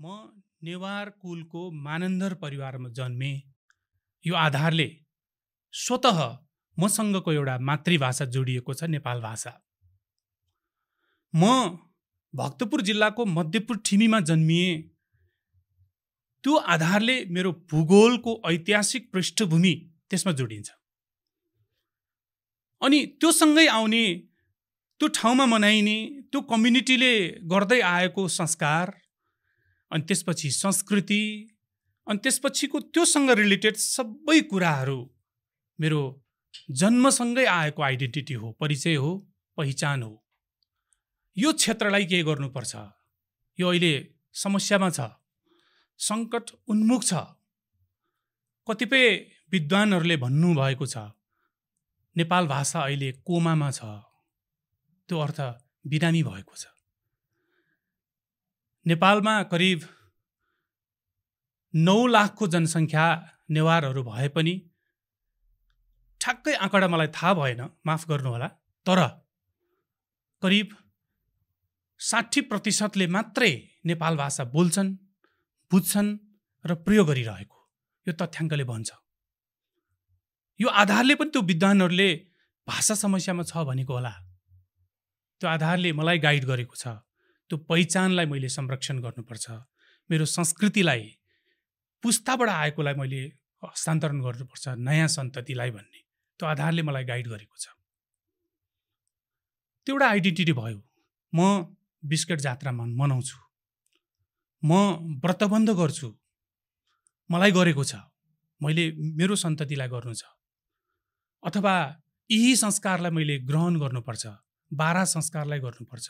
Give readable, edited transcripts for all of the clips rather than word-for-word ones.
म नेवार कुलको मानन्धर परिवारमा जन्मे। यो आधारले स्वतः मसँगको एउटा मातृभाषा जोडिएको छ, नेपाल भाषा। म भक्तपुर जिल्लाको मध्यपुर ठिमीमा जन्मिए। त्यो आधारले मेरो भूगोलको ऐतिहासिक पृष्ठभूमि त्यसमा जोडिन्छ। अनि त्यो सँगै आउने, त्यो ठाउँमा मनाइने, त्यो कम्युनिटीले गर्दै आएको संस्कार, अनि त्यसपछि संस्कृति, अनि त्यसपछिको त्योसँग रिलेटेड सबै कुराहरू मेरो जन्मसँगै आएको आइडेन्टिटी हो, परिचय हो, पहिचान हो। यो क्षेत्रलाई के गर्नुपर्छ? यो अहिले समस्यामा छ, सङ्कट उन्मुख छ। कतिपय विद्वानहरूले भन्नुभएको छ नेपाल भाषा अहिले कोमामा छ, त्यो अर्थ बिरामी भएको छ। नेपालमा करिब 9 लाखको जनसङ्ख्या नेवारहरू भए पनि ठ्याक्कै आँकडा मलाई थाहा भएन, माफ गर्नुहोला, तर करिब 60% मात्रै नेपाल भाषा बोल्छन्, बुझ्छन् र प्रयोग गरिरहेको यो तथ्याङ्कले भन्छ। यो आधारले पनि त्यो विद्वानहरूले भाषा समस्यामा छ भनेको होला। त्यो आधारले मलाई गाइड गरेको छ। त्यो पहिचानलाई मैले संरक्षण गर्नुपर्छ, मेरो संस्कृतिलाई पुस्ताबाट आएकोलाई मैले हस्तान्तरण गर्नुपर्छ नयाँ सन्ततिलाई भन्ने त्यो आधारले मलाई गाइड गरेको छ। त्यो एउटा आइडेन्टिटी भयो। म बिस्केट जात्रा मनाउँछु, म व्रतबन्ध गर्छु, मलाई गरेको छ, मैले मेरो सन्ततिलाई गर्नु छ, अथवा यही संस्कारलाई मैले ग्रहण गर्नुपर्छ, 12 संस्कारलाई गर्नुपर्छ,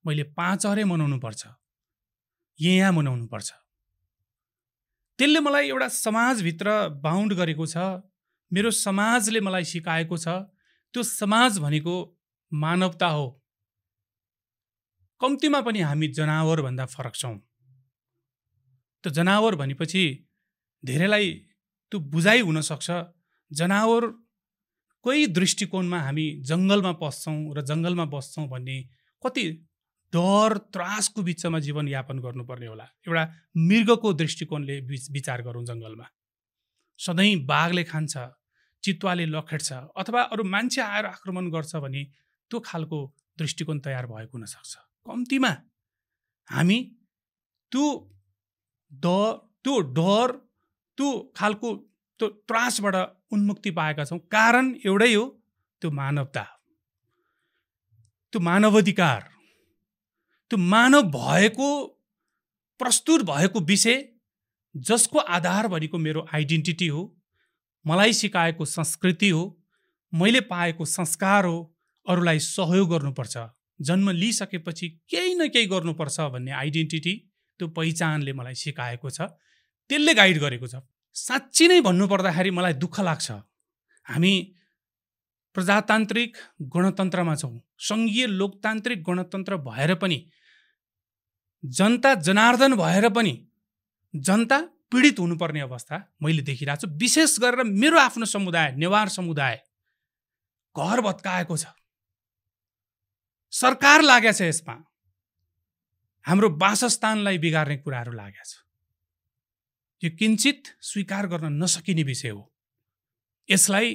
मैले 5 अरे मनाउनुपर्छ, यहाँ मनाउनुपर्छ। त्यसले मलाई एउटा समाजभित्र बाउन्ड गरेको छ। मेरो समाजले मलाई सिकाएको छ त्यो समाज भनेको मानवता हो। कम्तीमा पनि हामी जनावरभन्दा फरक छौँ। त्यो जनावर भनेपछि धेरैलाई त्यो बुझाइ हुन सक्छ। जनावरकै दृष्टिकोणमा हामी जङ्गलमा पस्छौँ र जङ्गलमा बस्छौँ भन्ने कति डर त्रासको बिचमा जीवनयापन गर्नुपर्ने होला। एउटा मृगको दृष्टिकोणले विचार गरौँ। जङ्गलमा सधैँ बाघले खान्छ, चितुवाले लखेट्छ, अथवा अरू मान्छे आएर आक्रमण गर्छ भने त्यो खालको दृष्टिकोण तयार भएको हुनसक्छ। कम्तीमा हामी त्यो डर त्यो खालको त्यो त्रासबाट उन्मुक्ति पाएका छौँ। कारण एउटै हो, त्यो मानवता, त्यो मानवाधिकार, त्यो मानव भएको प्रस्तुत भएको विषय जसको आधार भनेको मेरो आइडेन्टिटी हो, मलाई सिकाएको संस्कृति हो, मैले पाएको संस्कार हो। अरूलाई सहयोग गर्नुपर्छ, जन्म लिइसकेपछि केही न केही गर्नुपर्छ भन्ने आइडेन्टिटी, त्यो पहिचानले मलाई सिकाएको छ, त्यसले गाइड गरेको छ। साँच्ची नै भन्नुपर्दाखेरि मलाई दुःख लाग्छ, हामी प्रजातान्त्रिक गणतन्त्रमा छौँ, सङ्घीय लोकतान्त्रिक गणतन्त्र भएर पनि, जनता जनार्दन भएर पनि जनता पीडित हुनुपर्ने अवस्था मैले देखिरहेको छु। विशेष गरेर मेरो आफ्नो समुदाय नेवार समुदाय घर भत्काएको छ। सरकार लागेको छ यसमा, हाम्रो वासस्थानलाई बिगार्ने कुराहरू लागेको छ। यो किञ्चित स्वीकार गर्न नसकिने विषय हो। यसलाई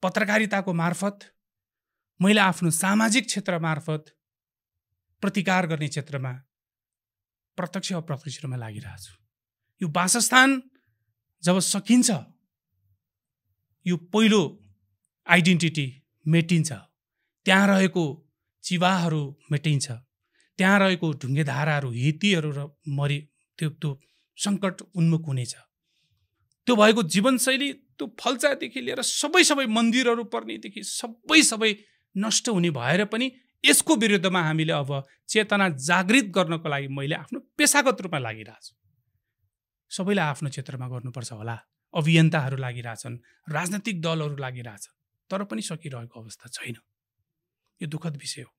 पत्रकारिताको मार्फत, मैले आफ्नो सामाजिक क्षेत्र मार्फत प्रतिकार गर्ने क्षेत्रमा प्रत्यक्ष अप्रत्यक्ष रूपमा लागिरहेको छु। यो वासस्थान जब सकिन्छ, यो पहिलो आइडेन्टिटी मेटिन्छ, त्यहाँ रहेको चिवाहरू मेटिन्छ, त्यहाँ रहेको ढुङ्गेधाराहरू, हितीहरू र मरि त्यो सङ्कट उन्मुख हुनेछ। त्यो भएको जीवनशैली, त्यो फल्चादेखि लिएर सबै मन्दिरहरू पर्नेदेखि सबै नष्ट हुने भएर पनि यसको विरुद्धमा हामीले अब चेतना जागृत गर्नको लागि मैले आफ्नो पेसागत रूपमा लागिरहेको छु। सबैलाई आफ्नो क्षेत्रमा गर्नुपर्छ होला। अभियन्ताहरू लागिरहेछन्, राजनैतिक दलहरू लागिरहेछन्, तर पनि सकिरहेको अवस्था छैन। यो दुःखद विषय हो।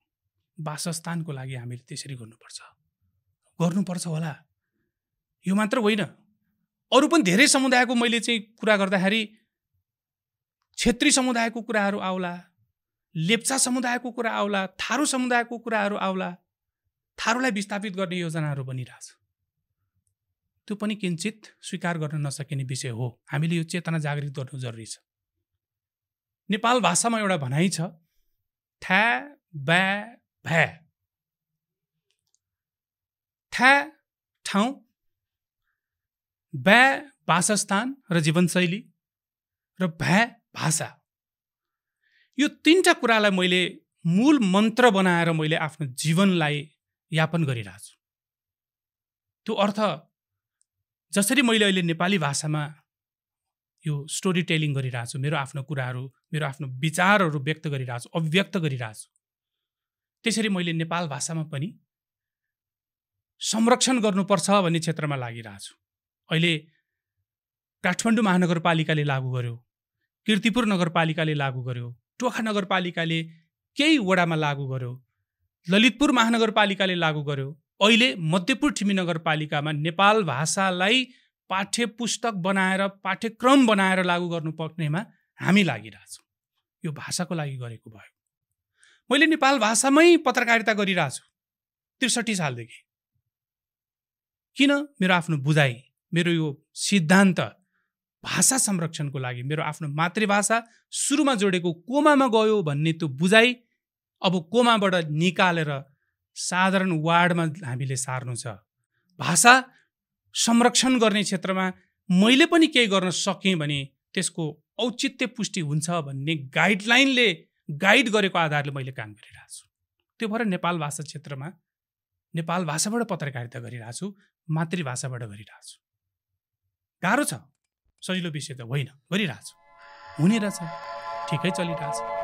वासस्थानको लागि हामीले त्यसरी गर्नुपर्छ होला। यो मात्र होइन, अरू पनि धेरै समुदायको मैले चाहिँ कुरा गर्दाखेरि क्षेत्री समुदायको कुराहरू आउला, लेप्चा समुदायको कुरा आउला, थारू समुदायको कुराहरू आउला। थारूलाई विस्थापित गर्ने योजनाहरू बनिरहेछ। त्यो पनि किञ्चित स्वीकार गर्न नसकिने विषय हो। हामीले यो चेतना जागृत गर्नु जरुरी छ। नेपाल भाषामा एउटा भनाइ छ, ठ्या ब्या भ्या। ठ्या ठाउँ, ब्या वासस्थान र जीवनशैली, र भ्या भाषा। यो तीनटा कुरालाई मैले मूल मन्त्र बनाएर मैले आफ्नो जीवनलाई यापन गरिरहेको छु। त्यो अर्थ जसरी मैले अहिले नेपाली भाषामा यो स्टोरी टेलिङ गरिरहेको छु, मेरो आफ्नो कुराहरू, मेरो आफ्नो विचारहरू व्यक्त गरिरहेको छु, अभिव्यक्त गरिरहेको छु, त्यसरी मैले नेपाल भाषामा पनि संरक्षण गर्नुपर्छ भन्ने क्षेत्रमा लागिरहेको छु। अहिले काठमाडौँ महानगरपालिकाले लागू गर्यो, कीर्तिपुर नगरपालिकाले लागू गर्यो, टोखा नगरपालिकाले केही वडामा लागू गर्यो, ललितपुर महानगरपालिकाले लागू गर्यो। अहिले मध्यपुर ठिमी नगरपालिकामा नेपाल भाषालाई पाठ्य पुस्तक बनाएर पाठ्यक्रम बनाएर लागू गर्नुपर्नेमा हामी लागिरहेछौँ। यो भाषाको लागि गरेको भयो। मैले नेपाल भाषामै पत्रकारिता गरिरहेछु 63 सालदेखि। किन? मेरो आफ्नो बुझाइ, मेरो यो सिद्धान्त भाषा संरक्षणको लागि, मेरो आफ्नो मातृभाषा सुरुमा जोडेको कोमामा गयो भन्ने त्यो बुझाइ अब कोमाबाट निकालेर साधारण वार्डमा हामीले सार्नु छ। भाषा संरक्षण गर्ने क्षेत्रमा मैले पनि केही गर्न सकेँ भने त्यसको औचित्य पुष्टि हुन्छ भन्ने गाइडलाइनले गाइड गरेको आधारले मैले काम गरिरहेको छु। त्यो भएर नेपाल भाषा क्षेत्रमा नेपाल भाषाबाट पत्रकारिता गरिरहेको छु, मातृभाषाबाट गरिरहेको छु। गाह्रो छ, सजिलो विषय त होइन, गरिरहेको छु, हुने रहेछ, ठिकै चलिरहेछ।